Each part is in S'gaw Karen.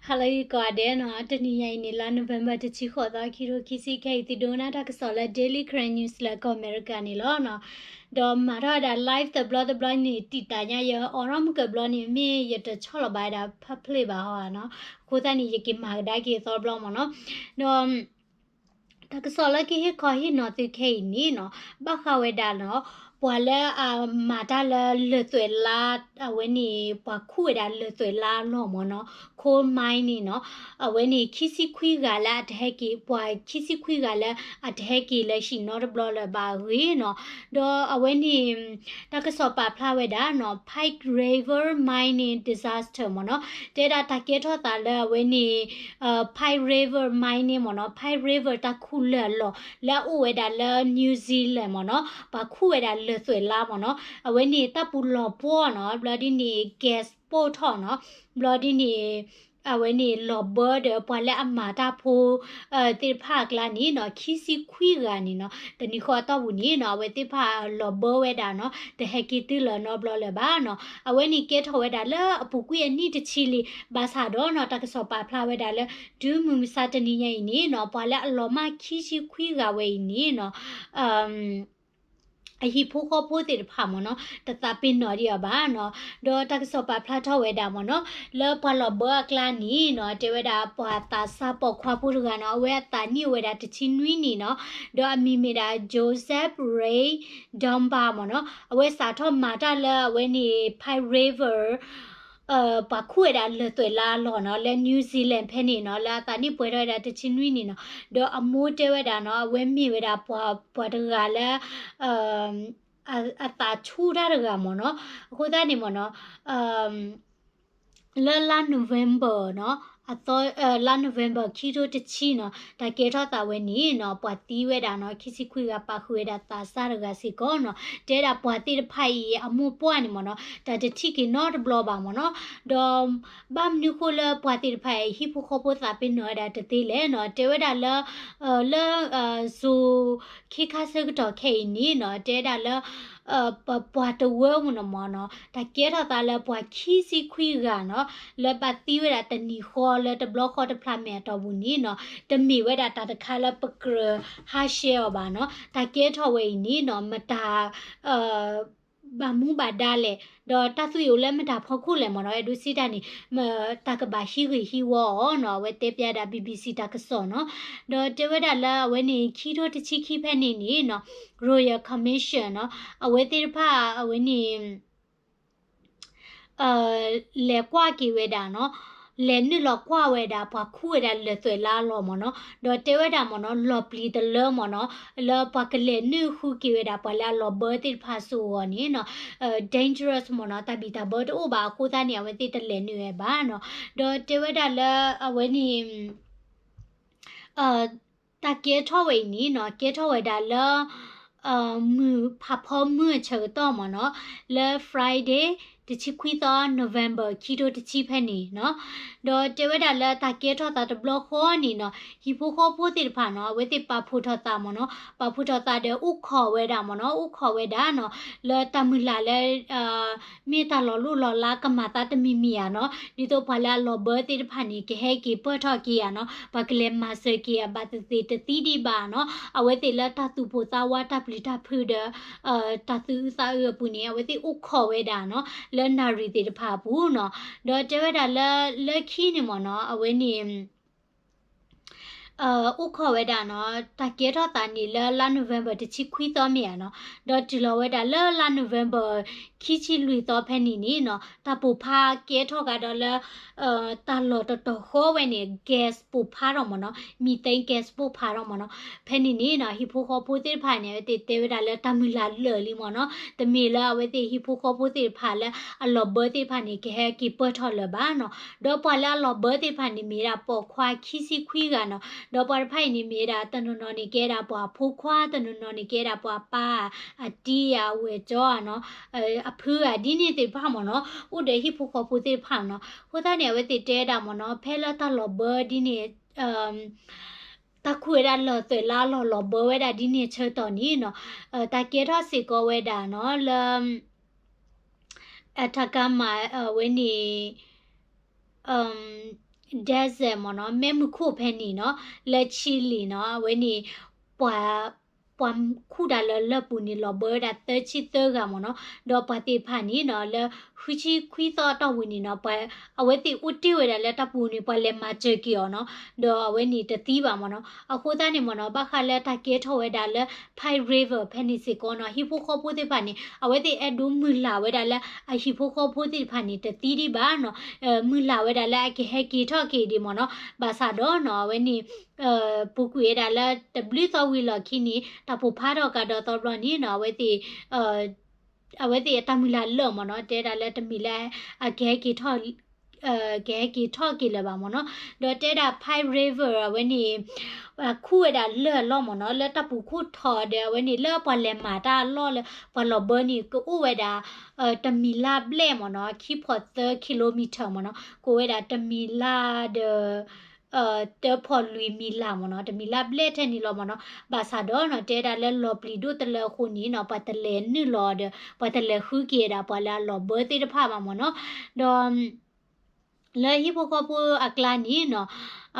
Hello ကိးဂၤဒဲးနီၤ, တနံၤညါအံၤန့ၣ် လါ November တဆံဃိးသီ ခံကထိခံဆံခဲအံၤ သုဒိကနၣ်တၢ်ကစီၣ်လၢ Daily Karen News လၢကီၢ်အမဲရကၤန့ၣ်လီၤနီၤ. ဒီးမၤထီၣ်ဝဲဒၣ် live တဘျီတဘျီန့ၣ် တံာ်တာ်ညါ ယအိးထီၣ်မုၢ်ကဘျီန့ၣ် မ့ၢ်ယတဆီၣ်လီၤဘၣ်ဝဲဒၣ် public ဘၣ်ဟီဧါနီၤ. အဃိသတးန့ၣ် ယက့ၤမၤကဒါက့ၤသီတဘျီမ့ၢ်နီၤ. ဒီး တၢ်ကစီၣ်လၢကဟ့ၣ်ခီဟ့ၣ်နီၤသုခဲအံၤန့ၣ်နီၤ, ဘၣ်ဃးဝဲဒၣ်နီၤ, ပှၤလၢအမၤတၢ်လၢလၢၢ်သွဲးလါ, အဝဲန့ၣ် ပှၤခူၣ်ဝဲဒၣ်လၢၢ်သွဲးလါအလီၢ်မ့ၢ်နီၤ, coal mine န့ၣ်နီၤ, အဝဲန့ၣ် ခံဆံခွံဂၤလၢအတဟဲက့ၤ, ပှၤခံဆံခွံဂၤလၢအတဟဲက့ၤလၢဟံၣ်နီတဘျီလၢၤဘၣ်အဂ့ၢ်နီၤ. ဒီးအဝဲန့ၣ် တၢ်ကစီၣ်ပာ်ဖျါဝဲဒၣ်နီၤ, Pike River mining disaster မ့ၢ်နီၤ, တဲဒၣ်တၢ်ကဲထီၣ်သးလၢအဝဲန့ၣ် Pike River mining မ့ၢ်နီၤ, Pike River တၢ်ခူၣ်လၢၢ်အလီၢ် လၢအအိၣ်ဝဲဒၣ်လၢ New Zealand မ့ၢ်နီၤ, ပှၤခူၣ်ဝဲဒၣ်လၢၢ်သွဲးလါမ့ၢ်နီၤ, အဝဲန့ၣ်တၢ်ပူၤလီၤပှီၢ်နီၤ, ဘျီဒ်န့ၣ် gas ပိၢ်ထီၣ်နီၤ, ဘျီဒ်န့ၣ် အဝဲန့ၣ်လီၤဘၢဒီးပှၤလၢအမၤတၢ်ဖိ သ့ၣ်တဖၣ်အကျါန့ၣ်နီၤ, ခံဆံခွံဂၤန့ၣ်နီၤ, တနံၤဃီအတီၢ်ပူၤန့ၣ်နီၤ, အဝဲသ့ၣ်တဖၣ်လီၤဘၢဝဲဒၣ်နီၤ, တဟဲက့ၤတုၤလၢၤနီတဘျီလၢၤဘၣ်နီၤ. အဝဲန့ၣ်ကဲထီၣ်ဝဲဒၣ်လၢအပူၤကွံာ်အနံၣ်တဆံလံ, ဘၣ်ဆၣ်ဒီးနီၤ, တၢ်ကစီၣ်ပာ်ဖျါဝဲဒၣ်လၢ တုၤမုၢ်မဆါတနံၤညါအံၤန့ၣ်နီၤ, ပှၤလၢအလီၤမၢ်ခံဆံခွံဂၤဝဲအံၤန့ၣ်နီၤ အဟံၣ်ဖိဃီဖိသ့ၣ်တဖၣ်မ့ၢ်နီၤ, တသးပ့ၤနီၣ်ဒံးအီၤဘၣ်နီၤ. ဒီးတၢ်ကစီၣ်ပာ်ဖျါထီၣ်ဝဲဒၣ်မ့ၢ်နီၤ, လၢပှၤလီၤဘၢအကျါန့ၣ်နီၤ, တဲဝဲဒၣ်ပှၤသးစၢ်ပိာ်ခွါဖိတဂၤနီၤ, အဝဲအသးနံၣ်အိၣ်ဝဲဒၣ်တဆံနွံနံၣ်နီၤ, ဒီးအမံၤမ့ၢ်ဒၣ် Joseph Ray Dunbar မ့ၢ်နီၤ, အဝဲစးထီၣ်မၤတၢ်လၢအဝဲန့ၣ် Pike River ပှၤခူၣ်ဝဲဒၣ်လၢၢ်သွဲးလါအလီၢ်နီၤ, လၢ New Zealand ဖဲန့ၣ်နီၤ, လၢအသးနံၣ်ပှဲၤထီၣ်ဝဲဒၣ်တဆံနွံနံၣ်နီၤ, ဒီးအမိၢ်တဲဝဲဒၣ်နီၤ, အဝဲမ့ၢ်ဝဲဒၣ်ပှၤတဂၤလၢ အသးဆူၣ်တၢ်တဂၤမ့ၢ်နီၤ, အဃိသတးန့ၣ်မ့ၢ်နီၤ, လၢလါ November နီၤ, အသီ, လါ November ခံကထိတဆံနီၤ, တၢ်ကဲထီၣ်သးဝဲန့ၣ်နီၤ, ပှၤသံဝဲဒၣ်နီၤ, ခံဆံခွံဂၤပာ်ဃုာ်ဝဲဒၣ်သးစၢ်တဂၤစ့ၢ်ကီးနီၤ, တဲဒၣ်ပှၤသ့ၣ်တဖၣ်အံၤအမိၢ်ပှၢ်န့ၣ်မ့ၢ်နီၤ, တၢ်တထံၣ်က့ၤနီတဘျီဘၣ်မ့ၢ်နီၤ, ဒီး ဘၣ်မနုၤဃိလၢပှၤသ့ၣ်တဖၣ်အံၤ ဟံၣ်ဖိဃီဖိသးပ့ၤနီၣ်ဝဲဒၣ်တသ့လဲၣ်နီၤ, တဲဝဲဒၣ်လၢ လၢ စိၤခ့ခါဆၢကတီၢ်ခဲအံၤန့ၣ်နီၤ, တဲဝဲဒၣ်လၢ ပပှၤတဝၢမ့ၢ်နီၤမ့ၢ်နီၤ, တၢ်ကဲထီၣ်သးလၢပှၤခံဆံခွံဂၤနီၤ, လၢဘၣ်သံဝဲဒၣ်တနံၤဃီလၢတဘျီဃီတဖျးမဲာ်အတီၢ်ပူၤန့ၣ်နီၤ, တမ့ၢ်ဝဲဒၣ်တၢ်တခါလၢပကြၢးဟးရှဲအီၤဘၣ်နီၤ, တၢ်ကဲထီၣ်ဝဲအံၤန့ၣ်နီၤ, မတၤ ဘၣ်မူဘၣ်ဒါလဲၣ်, ဒီးတၢ်သွံၣ်အိၣ်လၢမတၤဖီခိၣ်လဲၣ်မ့ၢ်နီၤ, အဲၣ်ဒိးစံးတၢ်န့ၣ် တၢ်ကဘၣ်ဟံးဂ့ၢ်ဟံးဝီအီၤနီၤ, အဝဲတဲပျးဒၣ် BBC တၢ်ကစီၣ်နီၤ, ဒီးတဲဝဲဒၣ်လၢအဝဲန့ၣ် ခံကထိတဆံခံဖဲန့ၣ်န့ၣ်နီၤ, Royal Commission နီၤ, အဝဲသ့ၣ်တဖၣ်အဝဲန့ၣ် လဲၤကွၢ်က့ၤဝဲဒၣ်နီၤ, လဲၤနုာ်လီၤကွၢ်ဝဲဒၣ် ပှၤခူၣ်ဝဲဒၣ်လၢၢ်သွဲးလါအလီၢ်မ့ၢ်နီၤ, ဒီးတဲဝဲဒၣ်မ့ၢ်နီၤ, လီၤပျံၤတလၢမ့ၢ်နီၤ, လၢပှၤကလဲၤနုာ်ဃုက့ၤဝဲဒၣ် ပှၤလၢအလီၤဘၢသ့ၣ်တဖၣ်စိၤအဂီၢ်န့ၣ်နီၤ, dangerous မ့ၢ်နီၤ, တၢ်ဘံၣ်တၢ်ဘၢတအိၣ်ဘၣ်အဃိသတးန့ၣ် အဝဲသ့ၣ်တလဲၤနုာ်ဝဲဘၣ်နီၤ, ဒီးတဲဝဲဒၣ်လၢအဝဲန့ၣ် တၢ်ကဲထီၣ်ဝဲအံၤန့ၣ်နီၤ, ကဲထီၣ်ဝဲဒၣ်လၢ မုၢ်ဖးဖီမုၢ်အဆၢကတီၢ်မ့ၢ်နီၤ, လၢ Friday တဆံခွံသီ November ခံကထိတဆံဖဲန့ၣ်နီၤ, ဒီးတဲဝဲဒၣ်လၢတၢ်ကဲထီၣ်သးတဘျီဃီန့ၣ်နီၤ, ဟံၣ်ဖိဃီဖိသ့ၣ်တဖၣ်နီၤ, အဝဲသ့ၣ်ပာ်ဖှိၣ်ထီၣ်သးမ့ၢ်နီၤ, ပာ်ဖှိၣ်ထီၣ်သးဒီးအိၣ်ခိးဝဲဒၣ်မ့ၢ်နီၤ, အိၣ်ခိးဝဲဒၣ်နီၤ, လၢတၢ်မုၢ်လၢ်လၢ မ့ၢ်တၢ်လီၤလိၢ်လီၤလးကမၤသးတမံၤမံၤဧါနီၤ, ဒ်သိးပှၤလၢအလီၤဘၢသ့ၣ်တဖၣ်န့ၣ် ကဟဲက့ၤပၢၢ်ထီၣ်က့ၤဧါနီၤ, ပှၤကလဲၤမၤစၢၤက့ၤအဘၣ်သ့ၣ်သ့ၣ်တသံဒံးဘၣ်နီၤ, အဝဲသ့ၣ်လၢတၢ်သူၣ်ပိာ်သးဝးတၢ်ပျံၤတၢ်ဖုးဒီး တၢ်သူၣ်အုးသးအုးအပူၤန့ၣ် အဝဲသ့ၣ်အိၣ်ခိးဝဲဒၣ်နီၤ, လၢနၣ်ရံၣ်သ့ၣ်တဖၣ်အပူၤနီၤ, ဒီးတဲဝဲဒၣ်လၢ လၢခံန့ၣ်မ့ၢ်နီၤ, အဝဲန့ၣ် အိၣ်ခိးဝဲဒၣ်နီၤ, တၢ်ကဲထီၣ်သးန့ၣ်လၢလါ November တဆံခွံသီမ့ၢ်ဧါနီၤ, ဒီးတုၤလီၤဝဲဒၣ်လၢလါ November ခံဆံလွံၢ်သီဖဲန့ၣ်န့ၣ်နီၤ, တၢ်ပိာ်ဖးကဲထီၣ်ကဒီးလၢ တၢ်လီၢ်တတီၤဃီဝဲန့ၣ် gas ပိာ်ဖးထီၣ်မ့ၢ်နီၤ, methane gas ပိာ်ဖးထီၣ်မ့ၢ်နီၤ, ဖဲန့ၣ်န့ၣ်နီၤ, ဟံၣ်ဖိဃီဖိသ့ၣ်တဖၣ်န့ၣ် အဝဲသ့ၣ်တဲဝဲဒၣ်လၢတၢ်မုၢ်လၢ်လၢာ်လံမ့ၢ်နီၤ, တမ့ၢ်လၢအဝဲသ့ၣ်ဟံၣ်ဖိဃီဖိသ့ၣ်တဖၣ်လၢအလီၤဘၢသ့ၣ်တဖၣ်န့ၣ် ကဟဲက့ၤပၢၢ်ထီၣ်လၢၤဘၣ်နီၤ, ဒီးပှၤလၢအလီၤဘၢသ့ၣ်တဖၣ်န့ၣ် မ့ၢ်ဒၣ်ပိာ်ခွါခံဆံခွံဂၤနီၤ, ဒီးပှၤတဖၣ်အံၤန့ၣ် မ့ၢ်ဒၣ်တနီၤနီၤန့ၣ် ကဲဒၣ်ပှၤဖိခွါ, တနီၤနီၤန့ၣ် ကဲဒၣ်ပှၤပၢ်, အတံၤဧါ, အဝဲၢ်ကၠီဧါနီၤ, အဖုဧါ, ဒ်န့ၣ်သ့ၣ်တဖၣ်မ့ၢ်နီၤ, အိၣ်ဒီးဟံၣ်ဖိဃီဖိသ့ၣ်တဖၣ်နီၤ, အဃိသတးန့ၣ် အဝဲသ့ၣ်တဲဒၣ်မ့ၢ်နီၤ, ဖဲလၢတၢ်လီၤဘၢဒ်န့ၣ် တၢ်ခူၣ်ဝဲဒၣ်လၢၢ်သွဲးလါလီၤလီၤဘၢဝဲဒၣ်ဒ်န့ၣ်အဆၢကတီၢ်န့ၣ်နီၤ, တၢ်ကဲထီၣ်စ့ၢ်ကီးဝဲဒၣ်နီၤ လၢ အတၢ်ကမၣ်ဝဲန့ၣ် desert မ့ၢ်နီၤ, မဲးမုၢ်ခိၣ်ဖဲန့ၣ်နီၤ, လၢ Chile နီၤ, အဝဲန့ၣ် ပှၤ ပှၤခူၣ်တၢ်လၢလၢၢ်ပူၤန့ၣ်လီၤဘၢဝဲဒၣ်သၢဆံသၢဂၤမ့ၢ်နီၤ, ဒီးပှၤသ့ၣ်တဖၣ်န့ၣ်နီၤ လၢဃုဆံခွံသီအတီၢ်ပူၤန့ၣ်နီၤ ပှၤ အဝဲသ့ၣ်အိၣ်တ့ၢ်ဝဲဒၣ်လၢတၢ်ပူၤန့ၣ် ပှၤလဲၤမၤစၢၤက့ၤအီၤနီၤ, ဒီးအဝဲန့ၣ်တသံဘၣ်မ့ၢ်နီၤ. အဃိသတးန့ၣ်မ့ၢ်နီၤ ဘၣ်ဃးလၢတၢ်ကဲထီၣ်ဝဲဒၣ်လၢ Pine River ဖဲန့ၣ်စ့ၢ်ကီးနီၤ ဟံၣ်ဖိဃီဖိသ့ၣ်တဖၣ်န့ၣ် အဝဲသ့ၣ်အဲၣ်ဒိးမုၢ်လၢ်ဝဲဒၣ်လၢအဟံၣ်ဖိဃီဖိသ့ၣ်တဖၣ်န့ၣ် တသံဒံးဘၣ်နီၤ, မုၢ်လၢ်ဝဲဒၣ်လၢအကဟဲက့ၤထီၣ်က့ၤဒံးမ့ၢ်နီၤ, ဘၣ်ဆၣ်ဒီးနီၤ အဝဲန့ၣ် ပူၤကွံာ်ဝဲဒၣ်လၢတဘျုးသီဝံၤလီၢ်ခံန့ၣ် တၢ်ပိၢ်ဖးထီၣ်ကဒီးသီဘျီန့ၣ်နီၤ အဝဲသ့ၣ် အဝဲသ့ၣ်အတၢ်မုၢ်လၢ်လၢာ်မ့ၢ်နီၤ, တဲဒၣ်လၢတမ့ၢ်လၢ အကဟဲက့ၤထီၣ် ကဟဲက့ၤထီၣ်က့ၤလၢၤဘၣ်မ့ၢ်နီၤ. ဒီးတဲဒၣ် Pine River အဝဲန့ၣ် ခူၣ်ဝဲဒၣ်လၢာ်အလီၢ်မ့ၢ်နီၤ, လၢတၢ်ပူၤခိၣ်ထီဒီး အဝဲန့ၣ်လၢပှၤလဲၤမၤတၢ်အလီၢ်လၢ ပှၤလီၤဘၢန့ၣ် ကအိၣ်ဝဲဒၣ် တမံၤလါဘျဲၣ်မ့ၢ်နီၤ, ခံဖီၣ်သၢ kilometer မ့ၢ်နီၤ, ကအိၣ်ဝဲဒၣ်တမံၤလါဒီး တၢဖီၣ်လွံၢ်မံၤလါမ့ၢ်နီၤ, တမံၤလါဘျဲၣ်ထဲန့ၣ်လီၤမ့ၢ်နီၤ. ဘၣ်ဆၣ်ဒီးနီၤ တဲဒၣ်လၢလီၤပျံၤဒိၣ်တလၢအဃိန့ၣ်နီၤ ပှၤတလဲၤနုာ်လီၤဒီး ပှၤတလဲၤဃုက့ၤဝဲဒၣ်ပှၤလၢအလီၤဘၢသ့ၣ်တဖၣ်ဘၣ်မ့ၢ်နီၤ. ဒီး လၢဟံၣ်ဖိဃီဖိအကျါန့ၣ်နီၤ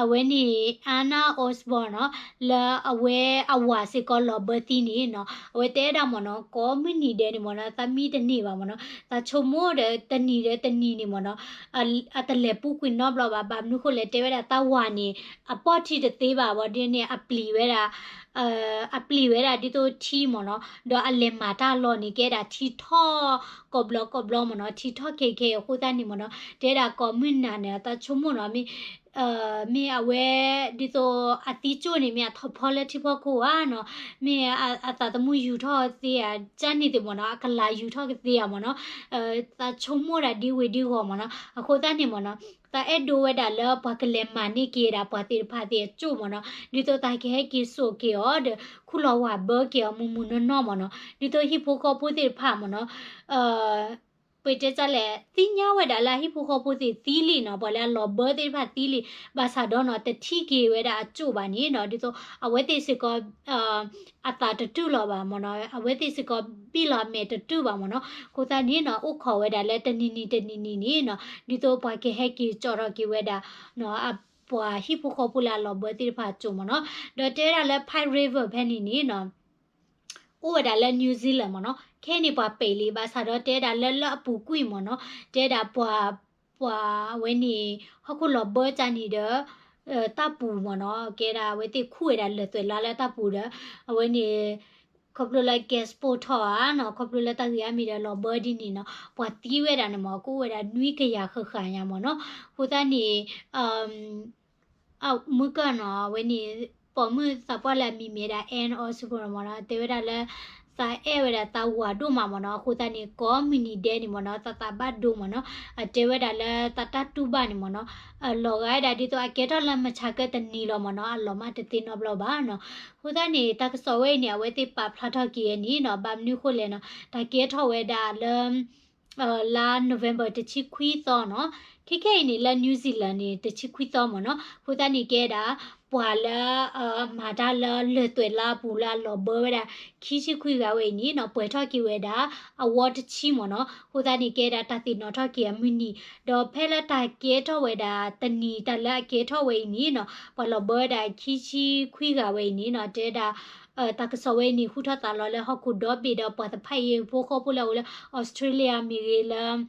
အဝဲန့ၣ် Anna Osborn နီၤ လၢအဝဲအဝၤစ့ၢ်ကီးလီၤဘၢသံန့ၣ်နီၤ အဝဲတဲဒၣ်မ့ၢ်နီၤ ကိးမုၢ်နံၤဒဲးန့ၣ်မ့ၢ်နီၤ သးမံတန့ၢ်ဘၣ်မ့ၢ်နီၤ, သးဆိကမိၣ်ဒီးတနံၤဒီးတနံၤန့ၣ်မ့ၢ်နီၤ အတလဲၤပူၤကွံာ်နီတဘျီဘၣ်. ဘၣ်မနုၤဃိလဲၣ် တဲဝဲဒၣ်သးဝၤန့ၣ် အပိာ်ထံတသ့ဘၣ်ဝံၤဒ်န့ၣ် အပျံၤဝဲဒၣ် အပျံၤဝဲဒၣ်ဒ်သိးထံမ့ၢ်နီၤ, ဒီးအလဲၤမၤတၢ်လီၢ်န့ၣ် ကဲဒၣ်ထံထီၣ်ကိးဘျီကိးဘျီမ့ၢ်နီၤ, ထံထီၣ်ခဲခဲအဃိသတးန့ၣ်မ့ၢ်နီၤ, တဲဒၣ်ကိးမုၢ်နၤန့ၣ် သးဆိကမိၣ်နီၤ မ့ၢ် မ့ၢ်အဝဲ ဒ်သိးအသံကၠိၣ်န့ၣ် မ့ၢ်အထီၣ်ဖီလၢထံဖီခိၣ်ဧါနီၤ, မ့ၢ်အသးသမူယူၤထီၣ်သ့ဧါ ကန့ၣ်သ့ၣ်မ့ၢ်နီၤ, အကလၤယူၤထီၣ်ကသ့ဧါမ့ၢ်နီၤ, သးဆိကမိၣ်ဒၣ်ဒ်ဝ့ၤဒ်ဂီၤမ့ၢ်နီၤ, အဃိသတးန့ၣ်မ့ၢ်နီၤ သးအဲၣ်ဒိးဝဲဒၣ်လၢပှၤကလဲၤမၤန့ၢ်က့ၤဒၣ်ပှၤသ့ၣ်တဖၣ်သ့ၣ်အကၠိၣ်မ့ၢ်နီၤ, ဒ်သိးသးကဟဲက့ၤစိာ်က့ၤအီၤဒီး ခူၣ်လီၤဝၤဘၢက့ၤအီၤမုၢ်မုၢ်နီၢ်နီၢ်မ့ၢ်နီၤ, ဒ်သိးဟံၣ်ဖိဃီဖိသ့ၣ်တဖၣ်မ့ၢ်နီၤ ပတဲတၢ်လဲၣ် သ့ၣ်ညါဝဲဒၣ်လၢအဟံၣ်ဖိဃီဖိသ့ၣ်သံလံနီၤ, ပှၤလၢအလီၤဘၢသ့ၣ်တဖၣ်သံလံ, ဘၣ်ဆၣ်ဒီးနီၤ တထံၣ်က့ၤဝဲဒၣ်အကၠိၣ်ဘၣ်န့ၣ်နီၤ, ဒ်သိးအဝဲသ့ၣ်စ့ၢ်ကီး အသးတတုာ်လီၤဘၣ်မ့ၢ်နီၤ, အဝဲသ့ၣ်စ့ၢ်ကီးဘံၣ်လီၤအမဲာ်တတုာ်ဘၣ်မ့ၢ်နီၤ, အဃိသတးန့ၣ်နီၤ အိၣ်ခိးဝဲဒၣ်လၢတနံၤနံၤတနံၤနံၤန့ၣ်နီၤ, ဒ်သိးပှၤကဟဲက့ၤကၠီထီၣ်က့ၤဝဲဒၣ် ပှၤဟံၣ်ဖိဃီဖိလၢအလီၤဘၢသ့ၣ်တဖၣ်အကၠိၣ်မ့ၢ်နီၤ, ဒီးတဲဝဲဒၣ်လၢ Pine River ဖဲန့ၣ်န့ၣ်နီၤ အိၣ်ဝဲဒၣ်လၢ New Zealand မ့ၢ်နီၤ, ခဲအံၤန့ၣ်ပှၤပဲာ်လံ ဘၣ်ဆၣ်ဒီးတဲဒၣ်လၢလၢအပူၤကွံာ်မ့ၢ်နီၤ, တဲဒၣ်ပှၤ ပှၤအဝဲန့ၣ် ဟီၣ်ခိၣ်လီၤဘၢကန့ၣ်ဒီး တၢ်ပူၤမ့ၢ်နီၤ, ကဲဒၣ်အဝဲသ့ၣ်ခူၣ်ဝဲဒၣ်လၢာ်သွဲၣ်လါလၢတၢ်ပူၤဒီး အဝဲန့ၣ် ခီဖျိလၢ gas ပိာ်ထီၣ်ဧါနီၤ, ခီဖျိလၢတၢ်ဂ့ၢ်အါမံၤဒီးလီၤဘၢဒ်န့ၣ်နီၤ, ပှၤသံဝဲဒၣ်န့ၣ်မ့ၢ် ကအိၣ်ဝဲဒၣ်နွံကယၤဃၣ်ဃၣ်ညါမ့ၢ်နီၤ, အဃိသတးန့ၣ် အမုၢ်ကၢၢ်နီၤ အဝဲန့ၣ် ပိာ်မုၣ်သးပှၢ်လၢအမံၤမ့ၢ်ဒၣ် Ann Osborn မ့ၢ်နီၤ တဲဝဲဒၣ်လၢ သးအဲၣ်ဝဲဒၣ်သးဝၤဒိၣ်မးမ့ၢ်နီၤ, အဃိသတးန့ၣ် ကိးမုၢ်နံၤဒဲးန့ၣ်မ့ၢ်နီၤ သးသးဘၣ်ဒိမ့ၢ်နီၤ, အတဲဝဲဒၣ်လၢသးတၢ်တူၢ်ဘၣ်န့ၣ်မ့ၢ်နီၤ လီၤဂာ်ဝဲဒၣ်ဒ်သိးအကဲထီၣ်လၢမုၢ်ဆါခီတနံၤလီၤမ့ၢ်နီၤ, အလီၤမၢ်တသ့နီတဘျီဘၣ်နီၤ, အဃိသတးန့ၣ် တၢ်ကစီၣ်ဝဲအံၤန့ၣ် အဝဲသ့ၣ်ပာ်ဖျါထီၣ်က့ၤဝဲန့ၣ်နီၤ, ဘၣ်မနုၤဃိလဲၣ်နီၤ, တၢ်ကဲထီၣ်ဝဲဒၣ်လၢ လါ November တဆံခွံသီနီၤ, ခဲခဲအံၤန့ၣ်လၢ New Zealand န့ၣ် တဆံခွံသီမ့ၢ်နီၤ, အဃိသတးန့ၣ်ကဲဒၣ် ပှၤလၢ မၤတၢ်လၢလၢၢ်သွဲၣ်လါအပူၤလၢအလီၤဘၢဝဲဒၣ် ခံဆံခွံဂၤဝဲအံၤန့ၣ်နီၤ, ပှဲၤထီၣ်က့ၤဝဲဒၣ် အဝီတဆံမ့ၢ်နီၤ, အဃိသတးန့ၣ်ကဲဒၣ်တၢ်သ့ၣ်နီၣ်ထီၣ်က့ၤအမုၢ်နံၤ, ဒီးဖဲလၢတၢ်ကဲထီၣ်ဝဲဒၣ်တနံၤ တၢ်လၢအကဲထီၣ်ဝဲအံၤန့ၣ်နီၤ, ပှၤလီၤဘၢဝဲဒၣ်ခံဆံခွံဂၤဝဲအံၤန့ၣ်နီၤ, တဲဒၣ် တၢ်ကစီၣ်ဝဲအံၤန့ၣ် ဟူထီၣ်သးလီၤလၢဟီၣ်ခိၣ်ဒီဘ့ၣ်ဒီးပှၤသ့ၣ်တဖၣ်အံၤ ဟံၣ်ဖိဃီဖိလၢအအိၣ်လၢ Australia မ့ၢ်ဂ့ၤလၢ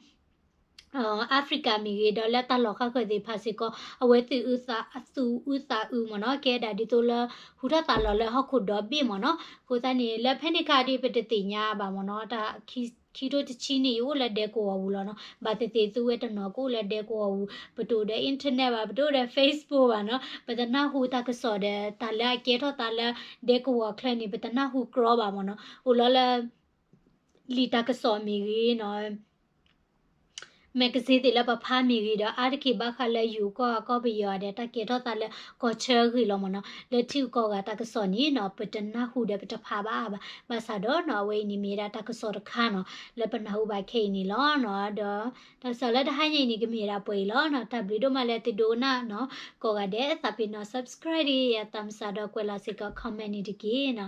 Africa မ့ၢ်ဂ့ၤ ဒီးလၢတၢ်လီၢ်ဃၣ်ဃၢၤသ့ၣ်တဖၣ်စ့ၢ်ကီး အဝဲသူၣ်အုးသးအုးမ့ၢ်နီၤ, ကဲဒၣ်ဒ်သိးလၢ ဟူထီၣ်သးလီၤလၢဟီၣ်ခိၣ်ဒီဘ့ၣ်မ့ၢ်နီၤ, အဃိသတးန့ၣ် လၢဖဲန့ၣ်ခါဒ်ပတသ့ၣ်ညါဘၣ်မ့ၢ်နီၤ, တၢ်ခံထိတဆံန့ၣ် ယအိၣ်လၢဒဲကဝီၤပူၤလီၤနီၤ, ဘၣ်သ့ၣ်သ့ၣ်သုဝဲတနီၤကအိၣ်လၢဒဲကဝီၤပူၤ, ပတအိၣ်ဒီး internet ဘၣ်, ပတအိၣ်ဒီး Facebook ဘၣ်နီၤ, ပတနၢ်ဟူတၢ်ကစီၣ်ဒီး တၢ်လၢအကဲထီၣ်သးလၢဒဲကဝီၤချၢန့ၣ် ပတနၢ်ဟူကြီဘၣ်မ့ၢ်နီၤ, အိၣ်လီၤလၢ လံာ်တၢ်ကစီၣ်မ့ၢ်ဂ့ၤနီၤ, magazine သ့ၣ်လၢပဖးမ့ၢ်ဂ့ၤဒီး အါတက့ၢ်ဘၣ်ဃးလၢယိၤကီၢ်အကီၢ်ပယီၤဒီး တၢ်ကဲထီၣ်သးလၢကီၢ်ဆၢအဂ့ၢ်လီၤမ့ၢ်နီၤ, လၢထံဂုၤကီၢ်ဂၤတၢ်ကစီၣ်န့ၣ်နီၤ ပတနၢ်ဟူဒီးပတဖးဘၣ်အါဘၣ်, ဘၣ်ဆၣ်ဒီးနီၤ အဝဲအံၤန့ၣ်မ့ၢ်ဝဲဒၣ်တၢ်ကစီၣ်တခါနီၤ လၢပနၢ်ဟူဘၣ်ခဲအံၤန့ၣ်လီၤနီၤ, ဒီးတၢ်ကစီၣ်လၢတဟါညါအံၤန့ၣ် ကမ့ၢ်ဝဲဒၣ်ပှဲၤအံၤလီၤနီၤ, တၢ်ဘျုးဒိၣ်မးလၢသုဒိကနၣ်နီၤ, ကိးဂၤဒဲးသးပ့ၤနီၤ subscribe ဒ်ယသးမစးဒီးကွဲးလီၤစ့ၢ်ကီး comment န့ၣ်တက့ၢ်နီၤ.